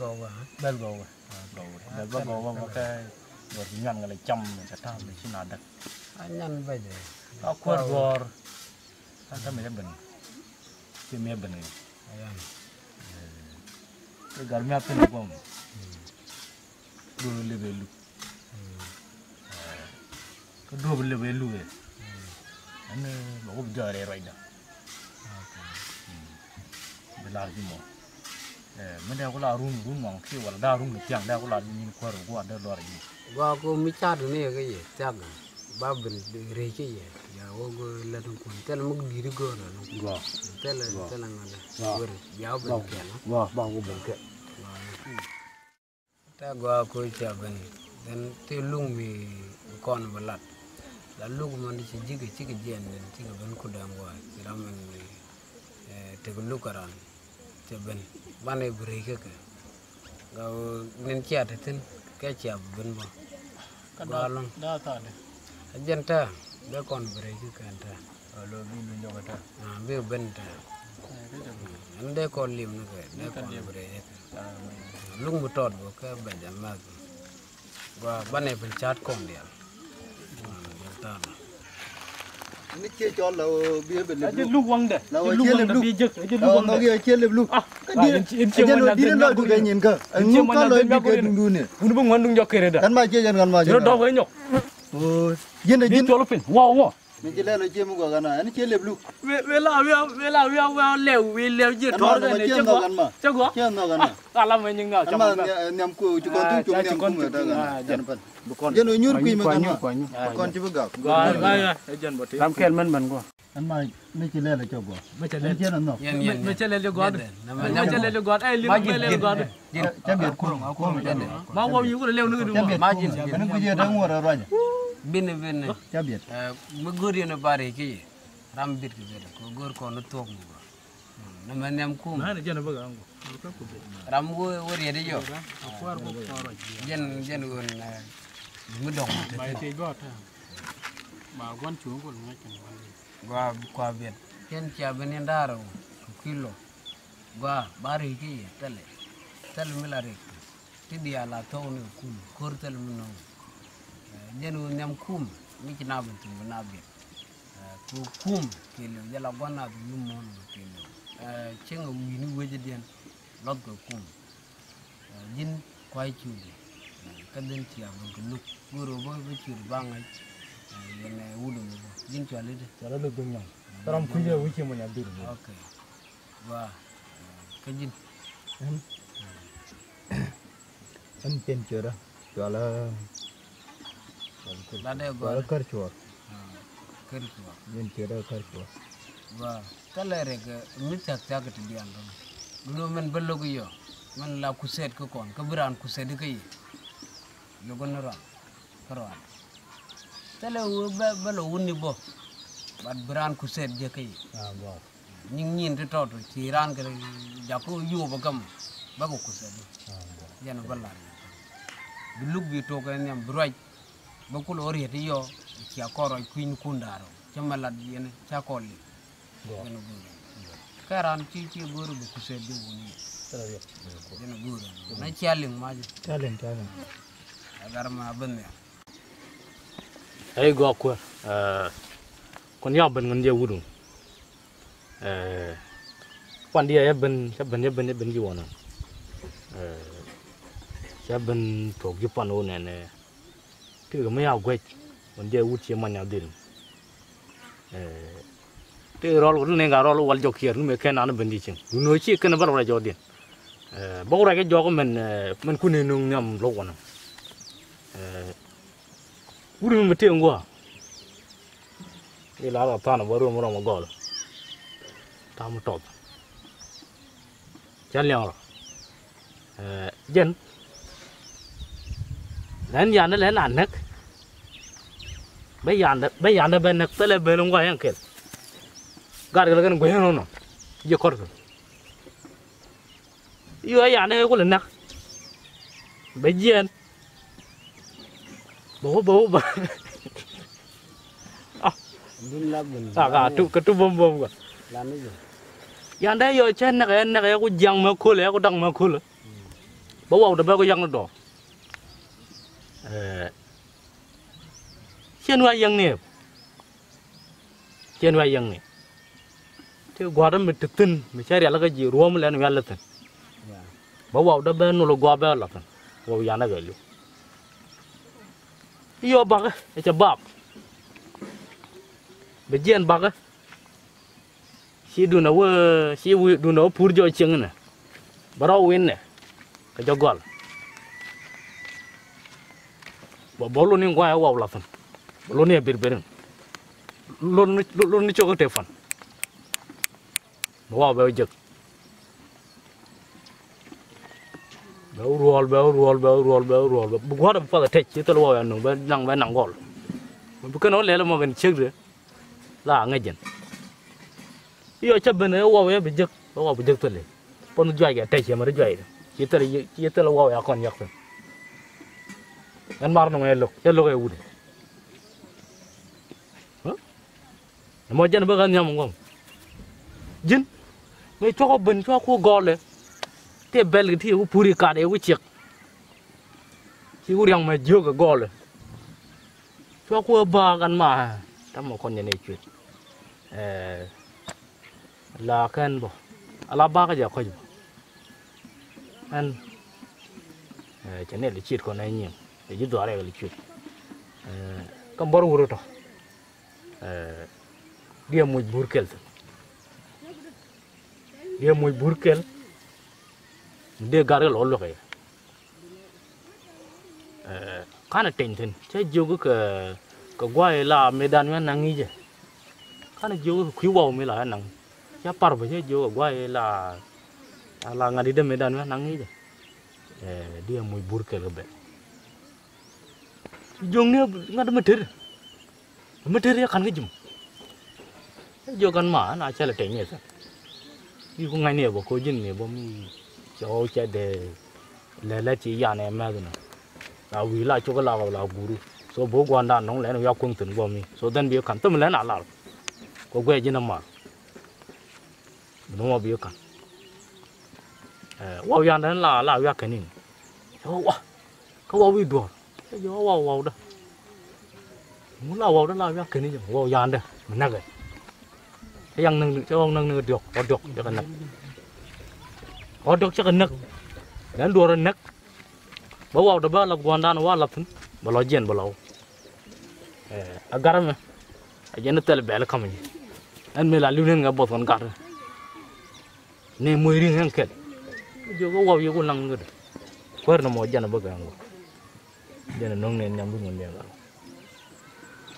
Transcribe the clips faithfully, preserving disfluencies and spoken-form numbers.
gɔw bä, ha? Bɛl gɔw bä. Bɛl bä gɔw bä, bä kɛ gɔr bi nyuan ŋɛ lɛ cam, cɛ tam, ci na däk. A nyan bɛ jɛ. A kuäär gɔr. A tam mi dɛ ben. Ci mi ben. Ayan. Kɛ gar mi a pin guam. Duɔl lebe luk. Kä duɔp lebe luk ɛ. Ɛn bɛ wä bi jɔɔrɛ ruacda. Bi lar ji̱ mɔ. Ɛ, mi dee ku la run, run mɔŋ ki wala daa run mi thiaŋ, dee ku la nyin kuäär ku a dee luɔr ji̱. Gua ku mi cat ni yɛ kɛ yɛ thiak ba ben rɛy kɛ yɛ. Ya wä go lät kun thil mi di di gör la. Gua. Thil, gua, thil ŋa dɛ. Gua. Wër ya ben kɛ na. Gua, ba go ben kɛ. Gua. Tɛ gɔaa koc ca ben, then ti luk mi kɔn bi lat. La luk mɛn ci ji̱ kɛ cikɛ jiɛn, then cikɛ ben kudɛ ŋuan, ci ram mɛn, eh, tek luk kɛ ran cɛ ben. Banɛ bi rɛy kä kɛ. Gɔaa nin cia te thin, kɛ cia bi ben bä. Gɔaa lɔŋ. A jɛn tɛ, bɛ kɔn bi rɛy kä kɛ tɛ. Alo bi lu nyɔk tɛ. Ah, bi ben tɛ. Ɛn dee kɔn lim ni kɛ, dee kɔn bi rɛy kä. Luk mi tɔt bä kä bɛ jɛ mɛth. Gua banɛ piny cat kɔn dial. Ni cie cɔl la wä bi ebe lep luk. Luk waŋdɛ. La wä cie lep luk. Bi jek, cie luk waŋdɛ. Cie lep luk. Ah, kä diɛ, in cie ŋuan na diɛ lɔ dukɛ nyin kä. Ŋu ka lɔ bi kɛ duŋ duŋ ni. Wun bi ŋuan duŋ jɔ kere da. Kan ma cie jɛn kan ma cie. Ro dɔk wä nyɔk. Yen de jin. Bi tɔl piny. Wɔ wɔ. Mi ci lɛl cie mi gua kan na. Ɛn cie lep luk. Wela wia wela wia wia lɛw wia lɛw jiɛ tɔr kɛ ni cɛ gua. Cɛ gua. Cɛ nɔ kan na. Ala mɛ nyiŋ na. Ɛn ma niam ku ci kɔn tuŋ cum niam ku mɛ ta kan na. Jɛn pɛn. Jɛn o nyuur kui̱ mɛ kan ma. Kɔn ci bi gak. Ram kɛl mɛn mɛn gua. Ɛn ma mi ci lɛl cɛ gua. Mɛ cɛ lɛl cɛ nɔ. Mɛ cɛ lɛl cɛ gua. Mɛ cɛ lɛl cɛ gua. Ɛ lim mɛ lɛl gua. Cɛ biɛt kum kum cɛ biɛt. Ma wä mi wä lɛl ni du ma. Ɛn ku jɛ dee ŋuɔr ruacɛ. Bin bin. Cɛ biɛt. Mi go̱r yɛn bari ki. Ram bit kɛ bit kɛ go̱r kɔn ni thuɔk mi gua. Nɛ mɛ nhiam kum. Ram wä wä riet i̱ jɔ. Jɛn jɛn ɣöö nɛ Bi mi dɔŋ mi te. Ba tëë gɔ̱a̱t tɛ. Ba gua̱n cuŋ kul ŋa̱c kɛn gua̱n. Gua kua biɛt. Kɛn cia ben in da̱a̱r ɔ kɛ kui̱ lɔ. Gua ba ri̱c kä yɛ thilɛ. Thilɛ mi la ri̱c. Ti diaal a thok ni kum ko̱r thilɛ mi nɔŋ. Jɛn ɣöö nhiam kum mi ci na ben thi̱n bi na biɛt. Ku kum kiɛ liw jɛ la gua̱n a bi lum mɔn kiɛ liw. Cieŋ a wi̱i̱ni wecädiɛn lɔth kɛ kum. Ji̱n kuay ciötdi kä dhin ciaŋ kɛ luk go̱o̱r ɣöö bä bä ciöt ba ŋa̱c. Yɛn ɛ wut ɣöö bä ji̱n cuali di. Cuali di gui̱ny ŋa̱c. Kä ram kui̱ jɛ wi̱c ci mɔ nya dhil. Ok. Gua kä ji̱n. Ɛn ɛn piɛn ciötdä cuali. La dee gua cuali kär cuɔr. Kär cuɔr. Ji̱n ciötdä kär cuɔr. Gua. Thilɛ rɛk mi thia̱k thia̱k ti diaal rɔ. Duundɛ mɛn bä lo̱k iɔ mɛn la kusɛt kä kɔn kä bi raan kusɛt kä yɛ. Lo̱k ni raan kä raan. Thilɛ wee bä bä lɔ wuni bä. Bat bi raan kusɛt jɛ kä yɛ. Nyiŋ nyin ti tɔt ci raan kɛ jakä yuɔp kä mɔ bä kɛ kusɛt. Jɛn bä lar. Bi luk bi tok kɛ nhiam bi ruac. Bä kulɛ wä riet iɔ cia kɔn ruac kui̱ny kun da̱a̱r ɔ cä mɛ lat yɛn ca kɔn liŋ. Jɛn a go̱o̱r. Kɛ ran ci ci go̱o̱r bi kusɛ bi wuni. Jɛn a go̱o̱r. Na cia liŋ mac. Cia liŋ, cia liŋ. Agar ma ben nhial. Ɛ i̱ gɔaa kuäär. Kɔn yak ben ŋun jɛ wut wun. Kuan diɛ yɛ ben cä ben yɛ ben yɛ ben ji̱ wɔnɔ. Cä ben thuɔ̱k ji̱ pan wun ɛn. Tëëkɛ mi ya guec ɣän jɛ wut cie many a dhil. Tëë rɔl kɛ ti nɛŋ ka rɔl wal jɔk kiɛɛr ni mëë kɛn an ben di cieŋ dun ɣöö ci kɛn bä rɔ rɛc jɔɔkdiɛn. Bä wä rɛc kɛ jɔɔk mɛn mɛn kun ni nuŋ nhiam lo̱k wɔnɔ. Wut mi mi tëë ŋuɔ. I̱ la rɔ than bä ruɔm rɔm a gɔl. Tam tɔth. Cä liɛŋ rɔ. Jɛn lɛn yandɛ lɛn a näk. Bä yandɛ bä yandɛ bɛ näk thilɛ bel ŋuay ɛn kɛl. Gat kɛl kɛn gueŋ rɔnɔ ji̱ kɔr kɛl. Yɔ yandɛ kɛ kulɛ näk. Bɛ jiɛn. Bä wä bä wä bä. Dun la bin. Ka tu ka tu bom bom ka. Lan ni jɛ. Yan dee yɔ cɛ nɛkɛ nɛkɛ ku jiaŋ mɛ kol ɛ ku daŋ mɛ kol. Bä waw dee bɛ ku yaŋ ni dɔɔ. Ɛɛ. Cien wa yɛŋ ni. Cien wa yɛŋ ni. Ti gua̱a̱r mi ti thi̱n mi cä rial kä ji̱ ruɔ̱m lɛn wial thi̱n. Bä waw dee bɛ nol gua̱a̱r bɛ la thi̱n. Waw yan dee bɛ li̱w. I̱ yɔ bakä ɛ cɛ bap. Bɛ jiɛn bakä. Ci dun a wee ci wi̱i̱ dun a wee pur jɔɔc cieŋ inɛ. Bɛ rɔw wi̱n nɛ kɛ jɛ gɔl. Bɛ bä lon in gua̱a̱c a waw la thi̱n. Bɛ lon in a bir birin. Lon ni lon ni cok in te fan. Bɛ waw bɛ wä jek. Bɛ wä ruɔl bɛ wä ruɔl bɛ wä ruɔl bɛ wä ruɔl bɛ bi gua̱a̱r bɛ path a tec ci thil waw ya nuŋ bɛ naŋ bɛ naŋ gɔl. Bi kɛn wä lɛl mɔ kɛn ciek de. La ŋäc jɛn. Iɔ cä ben ɛ waw yɛ bi jek ɛ waw bi jek thilɛ. Pon juac kɛ tɛc yɛ mɛ ri juac ci thilɛ ci thilɛ waw ya kɔn yak thil. Ɛn mar nɔŋ ɛ lo̱k cɛ lo̱k ɛ wut. Ɛmɔ jɛn bä ɣän nhiam ŋuɔ̱m. Ji̱n mëë cuɔk ɔ ben cuɔk ku gɔlɛ. Tëë bɛl kɛ ti ku puri kat ɛ ku ciek. Ci ku riaŋ mɛ jiök ɛ gɔlɛ. Cua kuɛ baak ɛn ma tamɛ kɔn jɛ ni cuet. Ɛɛ la kɛn bɔ ala baak jɛ kɔc bɔ. Ɛn ɛɛ cɛ ni li ciet kɔn ɛ nyiŋ ɛ ji̱ dhuaar ɛ li cuet. Ɛɛ kä bɔr wur tɔ. Ɛɛ diɛ muc bur kɛl thin. Diɛ muc bur kɛl. Dee gat kɛ lɔ luäk ɛ. Ɛɛ kanɛ teny thi̱n cä jiök kɛ kɛ guay la mëëdan mi anaŋ i̱ jɛ. Kanɛ jiök kɛ kui̱ waw mi la anaŋ cä par bä cä jiök kɛ guay la la ŋa̱t i̱ dee mëëdan mi anaŋ i̱ jɛ. Ɛɛ diɛ muc bur kɛl kɛ bɛl. Jiök ni ŋa̱t mi ter. Mi te riek ka̱n kä ji̱ mɔ. Ɛ jiök ɛn ma ɛn a cäl ɛ teny ni ɛ thäk. I̱ ku ŋa̱cni ɛ bä ko̱ ji̱n ni ɛ bä mi cɛ ɣɔw cɛ dee lɛ lät ci yan ɛ mɛth nɔ. La wi̱i̱ la cok la la guuri. So bi gua̱ndan nɔŋ lɛn wi̱i̱ a kuŋ thi̱n guɔ mi. So then bi ka̱n thim lɛn a lar. Kɛ guɛ ji̱n a mar. Bi nɔŋ wa bi ka̱n. Ɛ, waw yandɛ la la wi̱i̱ a kɛn in. Cɛ wa wa. Kä waw wi̱i̱ duɔ̱ɔ̱r. Cɛ jɛ wa waw waw dä. Ŋu la waw dä la wi̱i̱ a kɛn in jɛ waw yandɛ. Mi näkɛ. Cɛ yaŋ näk ni, cɛ waw näk ni diɔ̱k, wa diɔ̱k cɛ kɛ näk. Wa diɔ̱k cɛ kɛ näk. Lɛn duɔ̱ɔ̱r näk. Bä waw dee bä la gua̱ndan wa la thi̱n bä lɔ jiɛn bä lɔ. Ɛ, a garɛ mɛ a jiɛn thɛl bɛl ka̱m ji̱. Ɛn mëë la li̱w nɛn ŋɛ buɔth kɔn gat. Ni moc ri̱ŋ ɛn kɛl. Jiök kä waw yɛ ku laŋ kä dee. Kuäär ni mɔ jɛn a bä gɛn wä. Jɛn a no̱ŋ nɛn nyam bi ŋun diɛn gat.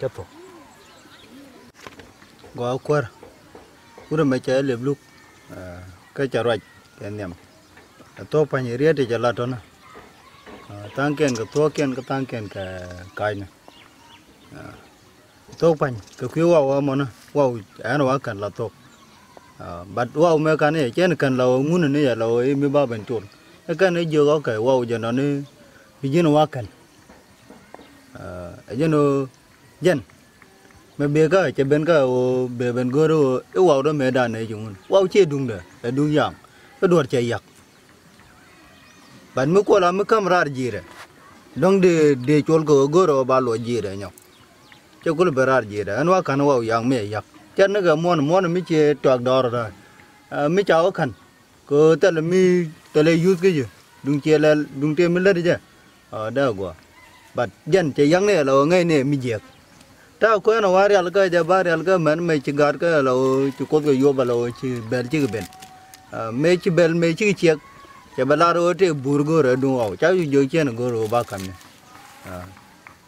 Cä thuɔ̱k. Gɔaa kuäär. Wut ɛmɛ cɛ lep luk. Ɛ, kä cɛ ruac kɛ nhiam. Ɛ thuɔ̱k pa̱ny riet ti cɛ lat tɔ̱nä. Ɛ, tha̱a̱ŋkiɛn kɛ thuɔ̱ɔ̱kiɛn kä tha̱a̱ŋkiɛn kɛ ka̱a̱cnä. Ɛ, thuɔ̱k pa̱ny kɛ kui̱ waw ɛmɔnä waw ɛn wa kän la thuɔ̱k. Ɛ, but waw mëë ka̱n i̱ cɛn kän la ɣöö ŋun ni yɛ la ɣöö i̱ mi ba ben col. Ɛ kän i̱ jiök ɔkɛ waw jɛ nɔni bi ji̱n wa kän. Ɛ, ɛ jɛn ɣöö jɛn mɛ bëë kä cɛ ben kä ɣöö bëë ben go̱o̱r ɣöö i̱ waw dɔ mëëdan ɛ ji̱ ŋun waw ciɛ duŋdɛ ɛ duŋ yaŋ. Kä duɔ̱ɔ̱r cɛ yak. But mi kuɔl a mi käm raar ji̱i̱rɛ dɔ̱ŋ dee dee col kɛ ɣöö go̱o̱r ɣöö ba luɔc ji̱i̱rɛ nyɔk. Cɛ kul ben raar ji̱i̱rɛ ɛn wa ka̱n waw yaŋ mi ɛ yak. Cɛn ni kɛ muɔ̱n muɔ̱n mi ciɛ tuak dɔɔr raar. Ɛ, mi ca wä ka̱n. Kɛ ɣöö thilɛ mi thilɛ yuth kä ji̱ duŋ ciɛ lɛl duŋ tëë mi lät jɛ. Ɔ dee guɔ. But jɛn cɛ ya̱ŋ ni ɛ la ɣöö ŋäcni ɛ mi jiɛk. Ta̱a̱ kuɛɛn ɛ wa rial kä jɛ ba rial kä mɛn mëë ci gaat kä ɛ la ɣöö ci kuoth kɛ yuɔp ɛ la ɣöö ci bɛl cikɛ ben. Ɛ, mëë ci bɛl mëë cikɛ ciɛk. Cɛ bɛ lar ɣöö tëë buur go̱o̱rɛ duŋ ɣɔw ca cu jiök ciɛn go̱o̱r ɣöö ba ka̱n ni. Ɛ,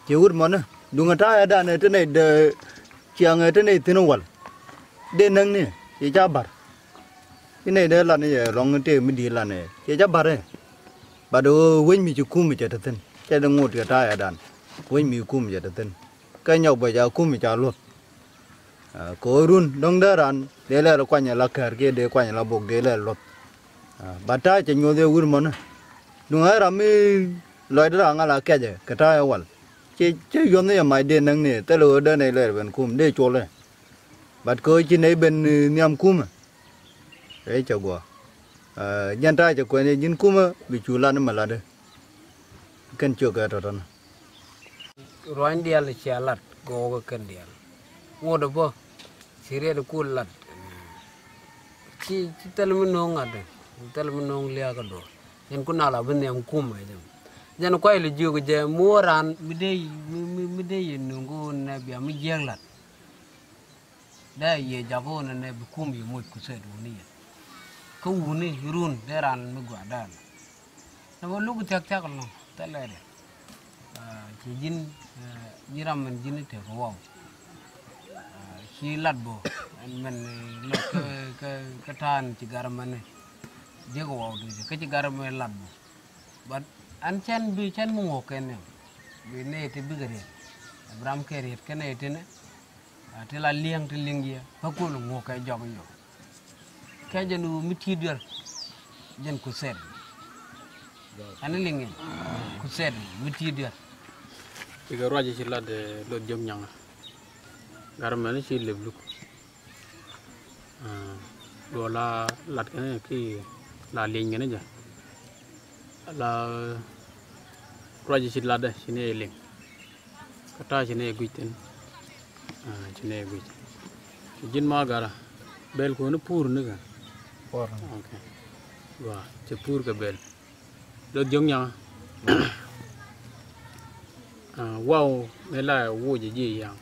ci wut mɔni duŋ ɛ ta̱a̱ ɛ danɛ ti nɛy dee ciaŋɛ ti nɛy thi̱n wal. Dee näk ni ci ca ba̱r. Ci nɛy dee lat ni yɛ lɔŋ tëë mi di̱i̱t lat ni yɛ ci ca ba̱r ɛ. Bat ɣöö wec mi ci kum cɛ te thi̱n cɛ dee ŋot kɛ ta̱a̱ yɛ dan. Wec mi kum cɛ te thi̱n kä nyɔk bɛ ca kum ca luɔth. Ɛ, kɛ ɣöö run dɔ̱ŋ dee ran dee lɛl kuany la kɛɛr kiɛ dee kuany la bok dee lɛl luɔth. Ɛ, bat ta̱a̱ cɛ nyuɔth yɛ wut mɔni. Duŋ ɛ ram mi lɔcdä ran ŋa̱l a kɛcɛ kɛ ta̱a̱ yɛ wal. Ci ci yuɔth ni yɛ mac dee näk ni thilɛ ɣöö dee nɛy lɛl ben kum dee col ɛ. Bat kɛ ɣöö ci nɛy ben, eh, nhiam kumɛ. Ëë cɛ guɔ. Eh, jɛn ta̱a̱ cɛ kuɛn yɛ ji̱n kumä bi cu lat ni mɛ latdä. Kɛn ciök kɛ tɔ̱tɔ̱nä. Ruany diaal cia lat gɔɔk kɛn diaal. Wuɔt ɛ bä ci riɛt ku lat. Ci ci thil mi no̱o̱ŋ ŋa̱t, thil mi no̱o̱ŋ lia̱a̱ kä duɔ̱ɔ̱r. Jɛn ku nal a bi nhiam kumɛ jɛn. Jɛn kuay lɛ jiök jɛ mi wä raan mi dee mi, mi, mi dee yɛ nuŋ kä wun nɛ bia mi jiääk lat. Dee yɛ jakä wun nɛ bi kum yɛ moc ku sɛt wuni yɛ. Kä wuni run dee raan mi gɔaa dee raan. Nɛ bä luk thiak thiak nɔ thilɛ dɛ. Ah, ci ji̱n, ah, ji̱n ram mɛn ji̱n i̱ tek waw. Ah, ci lat bä ɛn mɛn, eh, lat kä, kä, kä ta̱a̱n ci gar mɛn i̱. Jiäk waw duc kä ci gar mɛn lat bä. But an cɛn bi cɛn mi ŋuɔk kɛn ni bi nɛy ti bikɛ riet. Abraham kɛ riet kɛn nɛy ti ni. Ah, ti la liɛŋ ti liŋ yɛ kä kun ŋuɔk kɛ jɔk yɔ. Kɛ jɛn wu mi ti duer jɛn ku sɛt. Ani liŋ in ku sɛt mi ti duer. Cikɛ ruac ci lat, eh, lot jiök nyaŋa. Gar mɛn ci lep luk. Ah, duɔ la lat kɛn ki la lieny kɛn jɛ. La ruac ci latdɛ ci ni liŋ. Kä ta̱a̱ ci ni guic thi̱n. Ah, ci ni guic. Ci ji̱n ma garä bɛl kuɔni pur ni kɛ. Pur. Ok. Gua ci pur kɛ bɛl. Lot jiök nyaŋa. Ah, waw mi la wuc ji̱ yaŋ.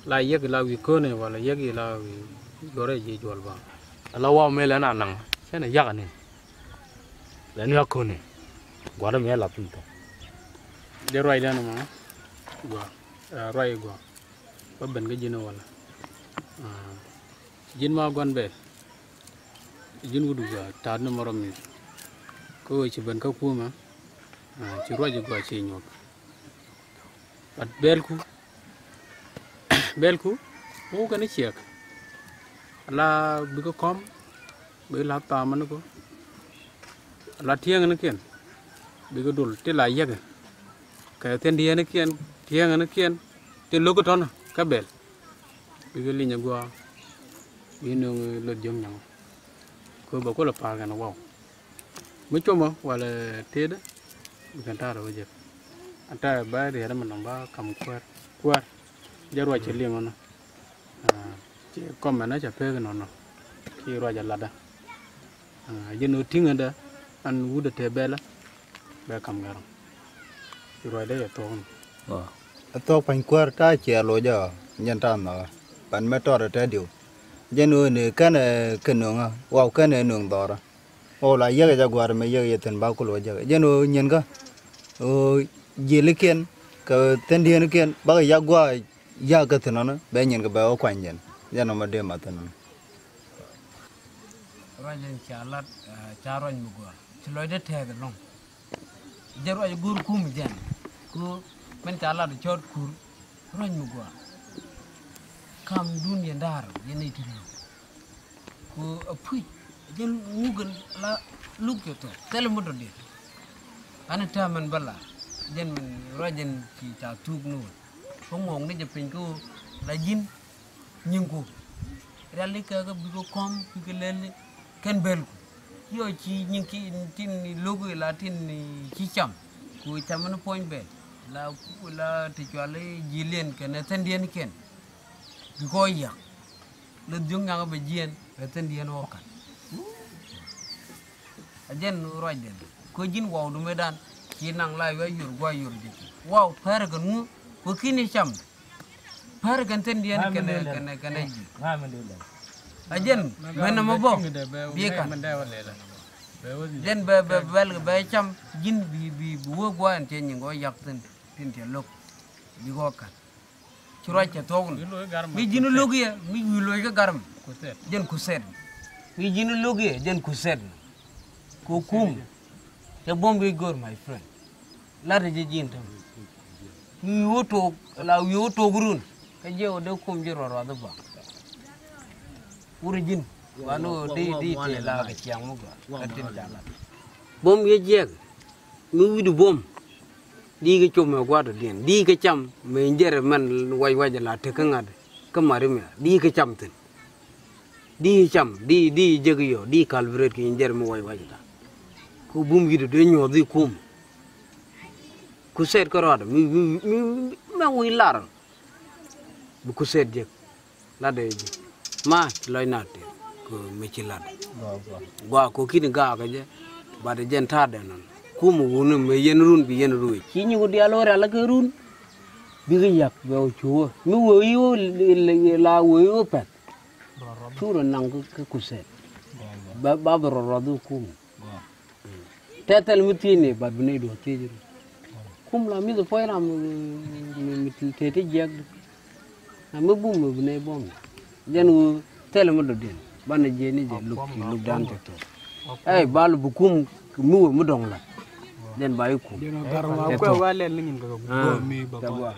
La yek la wi̱i̱ köni wala yek la wi̱i̱ juɔrɛ ji̱ juɔl ba. La waw mi lɛ na naŋ cɛn yak ni. Lɛ ni a köni. Gua̱dä mi la pin tɔ. Dee ruac dɛn ma. Gua. Ah, ruac gua. Ba ben kä ji̱n wala. Ah, ji̱n ma gua̱n bɛl. Ji̱n wut gua ta̱a̱t ni mɔrɔ mi. Kä wee ci ben kä kumɛ. Ah, ci ruac gua ci nyuɔth. But bɛlku, bɛlku, wukɛ ni ciɛk. Ala bikɛ kɔm, bi la thaamä ni kɔ. Ala tiɛŋ ni kiɛn. Bikɛ dol ti la yɛkɛ kɛ thi̱n diɛɛnikiɛn, tiɛɛŋänikiɛn, ti lo̱k tɔ̱nä kä bɛl. Bikɛ linyɛ gua̱a̱, bi nöŋ Luɔth Jiöŋ Nyaŋ. Kɛ bɛ kulɛ pa̱a̱r kɛn waw. Mi cumä walɛ tëëdä, bikɛn ta̱a̱ rɛw jek. An ta̱a̱ bä riɛt mi nɔm ba kam kuäär, kuäär. Jɛ ruac cɛ liŋ ɔnɔ. Ci kɔmɛn ɛ cɛ pek inɔnɔ ki ruac ɛ latdä. Jɛn ɣöö ti̱ŋädä ɛn wut ɛ te bɛlä bɛ kam gɛr. Ci ruacdä yɛ thuɔ̱k inɔ. Ɛ thuɔ̱k pa̱ny kuäär ta̱a̱ ciɛ loc ɔ. Jɛn ta̱a̱ nhɔkä ban mɛ tɔt ɛ tɛt diw. Jɛn ɣöö ni kɛn ɛ kɛ nöŋä waw kɛn ɛ nöŋ dhɔrä. Ɣöö la yiëk ɛ jɛ gua̱a̱r mɛ yiëk ɛ yɛ thi̱n ba kul wä jek jɛn ɣöö nyienkä ɣöö jiëlikiɛn kɛ thi̱n diɛɛnikiɛn bakɛ yak gua̱a̱r. Ya̱k kä thi̱n ɔnɔ bɛ nyin kɛ bɛ wä kuany jɛn. Jɛn ɔmɔ dee math thi̱n ɔnɔ. Ruac in ca lat, eh, ca ruac mi gɔaa ci lɔcdä tɛɛk ɛlɔ̱ŋ. Jɛ ruac go̱o̱r kum jɛn ku min ca lat cɔɔt kur ruac mi gɔaa. Kamdun yɛn da̱a̱r yɛn i̱ ti luk. Ku a puc jɛn ŋuk in la luk cɛ thok thilɛ mi dɔ̱diɛn. Ani täämɛn bä la jɛn min ruac jɛn ci ca thuk ni wä. Kä ŋuɔ̱k ni jɛ piny kä ɣöö la ji̱n nyiŋku. Riali kɛ kä bikɛ kɔm bikɛ lɛli kɛn bɛlku. Yɔ ci nyiŋki tin lo̱k ila tin ci cam. Ku cam ni puɔ̱ny bɛl la, la ti cuali ji̱liɛn kɛn ɛ thändiɛn kɛn. Bikɔ yak Luɔth Jiöŋ Nyaŋ bɛ jiɛn ɛ thändiɛn wä ka̱n. A jɛn ruacdɛn kɛ ji̱n waw dumedan ci naŋ la yuac yor gua̱c yor ji̱. Waw pɛr kɛn ŋu wä ki̱n i̱ cam. Pɛr kɛn thändiɛn kɛnɛ kɛnɛ kɛnɛ ji̱. A jɛn mɛn nɔmɔ bä biɛ ka̱n. Jɛn bɛ bɛ bɛl bɛ cam ji̱n bi bi bi wä gua̱c ɛn cɛ nyiŋ gɔ yak thi̱n tin cɛ lo̱k. Bikɔ ka̱n. Ci ruac cɛ thuɔ̱k ni mi ji̱n lo̱k yɛ mi wi̱i̱ loc kä garm. Jɛn kuthɛt. Mi ji̱n lo̱k yɛ jɛn kuthɛt. Kɛ kum cɛ buɔ̱m wi̱i̱ go̱r my friend. Lat jɛ ji̱n täm wi̱i̱ wä tok la wi̱i̱ wä tok run. Kä jiɛ wä dee kum ji̱ ruath ruath i̱ ba wur ji̱n. Wan wä di di tëë la kɛ ciaŋ mi gɔaa kä tin ca lat. Buɔ̱m wi̱i̱ jiɛk. Mi wi̱cdu buɔ̱m di kɛ com mɛ gua̱a̱r dɔ̱diɛn di kɛ cam mɛ in jɛrɛ mɛn wac wac la tek kä ŋa̱t kä mari mɛ di kɛ cam thi̱n. Di kɛ cam di di jek yɔ di kalbret kɛ in jɛrɛ mɛ wac wac la. Kɛ bum wi̱cdu dee nyuɔ̱th i̱ kum. Ku sɛt kä rɔɔdɛ mi mi mi mɛ wi̱i̱ lar. Bi ku sɛt jek. Lat dee ji̱ ma ci lɔc na tëë kɛ mi ci lat. Gɔaa kɛ ki̱n gaakɛ jɛ. Bat jɛn ta̱a̱dɛ nɔn kum wuni mi yɛn run bi yɛn ruec ci nyiku diaal wä rial kɛ run. Bikɛ yak bɛ wä cu wä mi wee yi wä la wee yi wä pɛth. Cu rɔ naŋ kä kusɛt. Ba bi rɔ ruɔth wä kum. Tɛthɛl mi thiec ni bat bi nɛy duɔ̱ɔ̱r thiec run. Kum la mi̱th puɔ̱ny ram mi tëë ti jiɛk di. Na mi bum mi bi nɛy buɔ̱m ni jɛn ɣöö thɛl mi dɔ̱diɛn banɛ jiɛc ni jɛ luk ci lukdan tɔ̱tɔ̱. Ɛ bal bi kum mi wee mi dɔ̱ŋ la jɛn ba i̱ kum. Tɛthɛl.